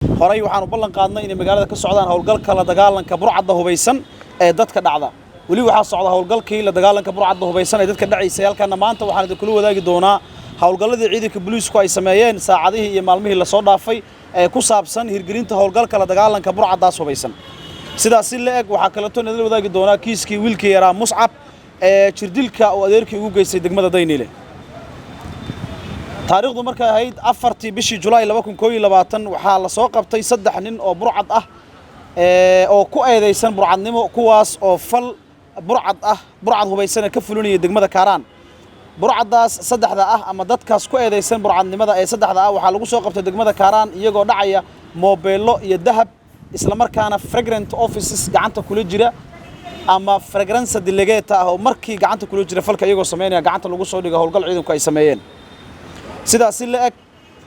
Horey waxaanu ballan qaadnay inay magaalada ka socdaan howlgalka la dagaalanka burcadda hubaysan ee dadka dhacda. Weli waxaa socda howlgalkii la dagaalanka burcadda hubaysan ee dadka dhacaysay. Halkaana maanta waxaan idinkula wadaagi doonaa howlgalladii ciidanka booliisku ay sameeyeen saacadihii iyo maalmihii lasoo dhaafay ee ku saabsan hirgelinta howlgalka la dagaalanka burcaddaas hubaysan. Sidaas si la eg, waxaa kaleeto idinla wadaagi doonaa kiiskii wiilkii yaraa Muscab ee jirdilka uu adeerkii ugu geystay degmada Dayniile. Taariikhdu markay ahayd 4-tii bishii Julaay 2021, waxaa la soo qabtay 3 nin oo burcad ah oo ku eedaysan burcadnimo, kuwaas oo fal burcad ah, burcad hubaysana ka fulinaya degmada Kaaraan. Burcaddaas saddexda ah ama dadkaas ku eedaysan burcadnimada ee saddexda ah waxaa lagu soo qabtay degmada Kaaraan iyagoo dhacaya moobeello iyo dahab, islamarkaana flagrant offenses gacanta kula jira ama flagrante delicto ah, oo markii gacanta kula jira falka iyagoo sameynaya gacanta lagu soo dhigo howlgal ciidanku ay sameeyeen. Sidaas si la eg,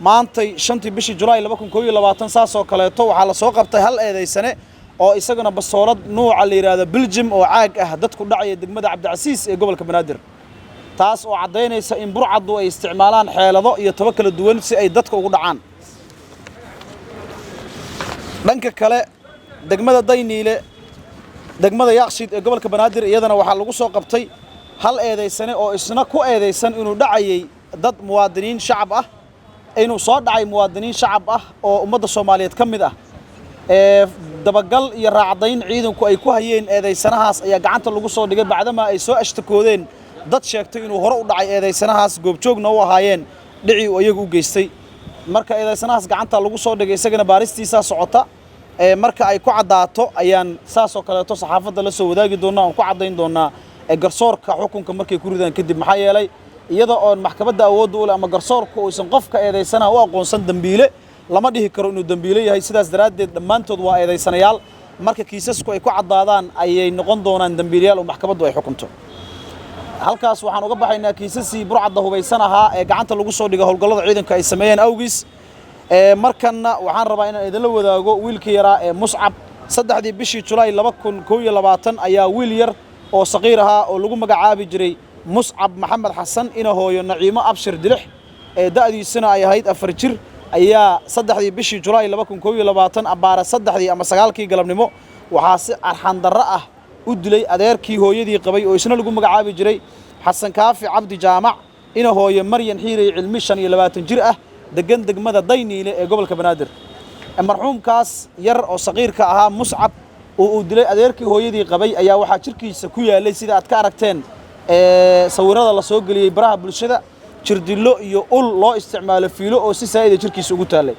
maantay 5-tii bishii Julaay 2021, saasoo kaleeto waxaa la soo qabtay hal eedaysane oo isaguna basoolad nuuca la yidhaahdo Biljim oo caag ah dadku dhacaya degmada Cabdicasiis ee gobolka Banaadir, taas oo caddaynaysa in burcaddu ay isticmaalaan xeelado iyo tabo kala duwan si ay dadka ugu dhacaan. Dhanka kale, degmada Dayniile, degmada Yaaqshiid ee gobolka Banaadir, iyadana waxaa lagu soo qabtay hal eedaysane oo isna ku eedaysan inuu dhacayay dad muwaadiniin shacab ah, inuu soo dhacay muwaadiniin shacab ah oo ummadda Soomaaliyeed ka mid ah. Ee dabagal iyo raacdayn ciidanku ay ku hayeen eedaysanahaas ayaa gacanta lagu soo dhigay, bacdamaa ay soo ashtakoodeen dad sheegtay inuu hore u dhacay eedaysanahaas, goobjoogna u ahaayeen dhicii uu iyagu u geystay. Marka eedaysanahaas gacanta lagu soo dhigay, isagana baaristiisaa socota. Ee marka ay ku caddaato ayaan saasoo kaleeto saxaafadda la soo wadaagi doonaa oon ku caddayn doonaa ee garsoorka xukunka markay ku ridaan kadib. Maxaa yeelay, iyada oon maxkamadda awoodda u leh ama garsoorku uusan qofka eedaysanaha u aqoonsan dembiile, lama dhihi karo inuu dembiile yahay. Sidaas daraaddeed, dhammaantood waa eedaysanayaal. Marka kiisasku ay ku caddaadaan ayay noqon doonaan dembiilayaal oo maxkamaddu ay xukunto. Halkaas waxaan uga baxaynaa kiisasii burcadda hubaysan ahaa ee gacanta lagu soo dhigay howlgallada ciidanka ay sameeyeen awgiis. Markanna waxaan rabaa inaan idinla wadaago wiilkii yaraa ee Muscab. 3-dii bishii Julaay 2021 ayaa wiil yar oo saqiir ahaa oo lagu magacaabi jiray Muscab Maxamed Xasan, ina hooyo Naciimo Abshir Dilix, ee da'diisuna ay ahayd 4 jir, ayaa 3-dii bishii Julaay 2021 abbaara 3-dii ama 9-kii galabnimo waxaa si arxandarro ah u dilay adeerkii hooyadii qabay oo isna lagu magacaabi jiray Xasan Kaafi Cabdi Jaamac, ina hooyo Maryan Xiirey Cilmi, 25 jir ah, degan degmada Dayniile ee gobolka Banaadir. Marxuumkaas yar oo saqiirka ahaa, Muscab, oo uu dilay adeerkii hooyadii qabay, ayaa waxaa jirkiisa ku yaalay, sida aad ka aragteen sawirada la soo geliyey baraha bulshada, jirdillo iyo ul loo isticmaalo fiilo oo si saa'ida jirkiisa ugu taallay.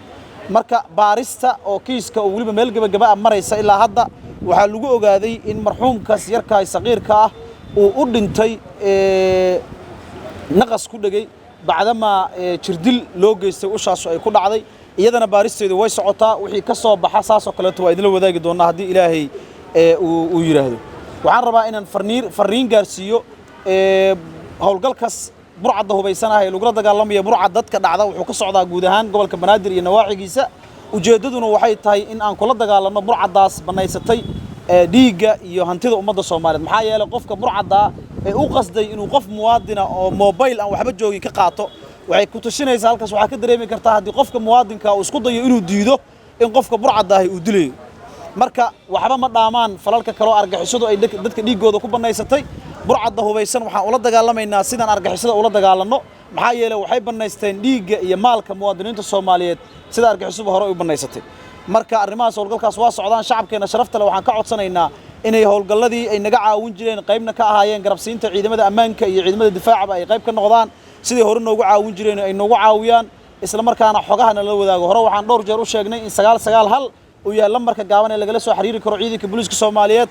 Marka baarista oo kiiska oo weliba meel gebagaba ah maraysa ilaa hadda, waxaa lagu ogaaday in marxuumkaas yarkaay saqiirka ah uu u dhintay naqas ku dhegay bacdamaa jirdil loo geystay, ushaasu ay ku dhacday. Iyadana baaristeedu way socotaa. Wixii ka soo baxa saasoo kaleeto waa idinla wadaagi doonaa haddii Ilaahay uu yidhaahdo. Waxaan rabaa inaan farriin gaarsiiyo. Howlgalkaas burcadda hubaysan ah ee lagula dagaalamaya burcad dadka dhacda wuxuu ka socdaa guud ahaan gobolka Banaadir iyo nawaaxigiisa. Ujeeddaduna waxay tahay in aan kula dagaalanno burcaddaas bannaysatay dhiigga iyo hantida ummadda Soomaaliyeed. Maxaa yeelay, qofka burcaddaa ee u qasday inuu qof muwaadina oo mobayl aan waxba joogin ka qaato, waxay ku tushinaysaa, halkaas waxaa ka dareemi kartaa, haddii qofka muwaadinka uu isku dayo inuu diido, in qofka burcadda ahi uu dilayo. Marka waxba ma dhaamaan falalka kaloo argagixisadu ay dadka dhiiggooda ku bannaysatay. Burcadda hubaysan waxaan ula dagaalamaynaa sidaan argagixisada ula dagaalanno. Maxaa yeelay, waxay bannaysteen dhiigga iyo maalka muwaadiniinta Soomaaliyeed sida argagixisuba hore u bannaysatay. Marka arrimahaas howlgalkaas waa socdaan. Shacabkeena sharafta leh waxaan ka codsanaynaa inay howlgalladii ay naga caawin jireen, qaybna ka ahaayeen garabsiinta ciidamada ammaanka iyo ciidamada difaacaba, ay qayb ka noqdaan sidii hore noogu caawin jireen ay noogu caawiyaan, isla markaana xogaha nala wadaago. Hore waxaan dhowr jeer u sheegnay in 991 uu yahay lambarka gaaban ee lagala soo xiriiri karo ciidanka booliiska Soomaaliyeed.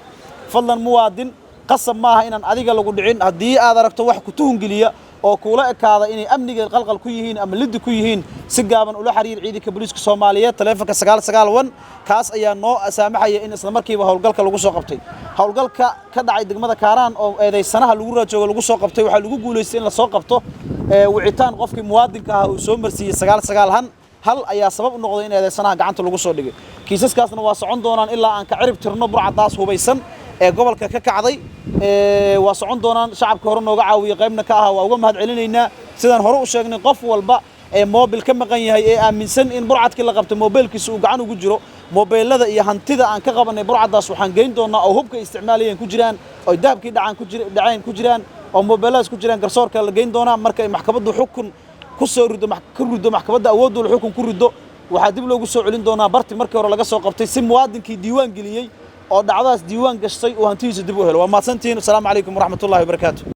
Fadlan muwaadin, qasab maaha inaan adiga lagu dhicin. Haddii aad aragto wax ku tuhungeliya oo kuula ekaada inay amniga qalqal ku yihiin ama liddi ku yihiin, si gaaban ula xiriir ciidanka booliiska Soomaaliyeed taleefanka 991. Kaas ayaa noo saamaxaya in isla markiiba howlgalka lagu soo qabtay. Howlgalka ka dhacay degmada Kaaraan oo eedaysanaha lagu raajoogo lagu soo qabtay, waxaa lagu guulaystay in la soo qabto. Wicitaan qofkii muwaadinka ahaa uu soo marsiiyey 991 ayaa sabab u noqday in eedaysanaha gacanta lagu soo dhigay. Kiisaskaasna waa socon doonaan ilaa aan ka cirib tirno burcadaas hubaysan ee gobolka ka kacday. Waa socon doonaan. Shacabka hore nooga caawiya, qaybna ka ahaa, waa uga mahad celinaynaa. Sidaan hore u sheegnay, qof walba Ee moobil ka maqan yahay ee aaminsan in burcadkii la qabtay moobilkiisa uu gacan ugu jiro, moobeelada iyo hantida aan ka qabanay burcaddaas waxaan geyn doonaa oo hubka isticmaalayeen ku jiraan, oo dahabkii dhacaan ku jira dhaceen ku jiraan, oo moobeeladaas ku jiraan, garsoorka la geyn doonaa. Marka ay maxkamaddu xukun ku soo rido, ka rido, maxkamadda awooddu xukun ku rido, waxaa dib loogu soo celin doonaa barti markii hore laga soo qabtay, si muwaadinkii diiwaan geliyey oo dhacdadaas diiwaan gashtay uu hantidiisa dib u helo. Waa mahadsantihiin. Asalaamu calaykum waraxmatullahi wabarakaatu.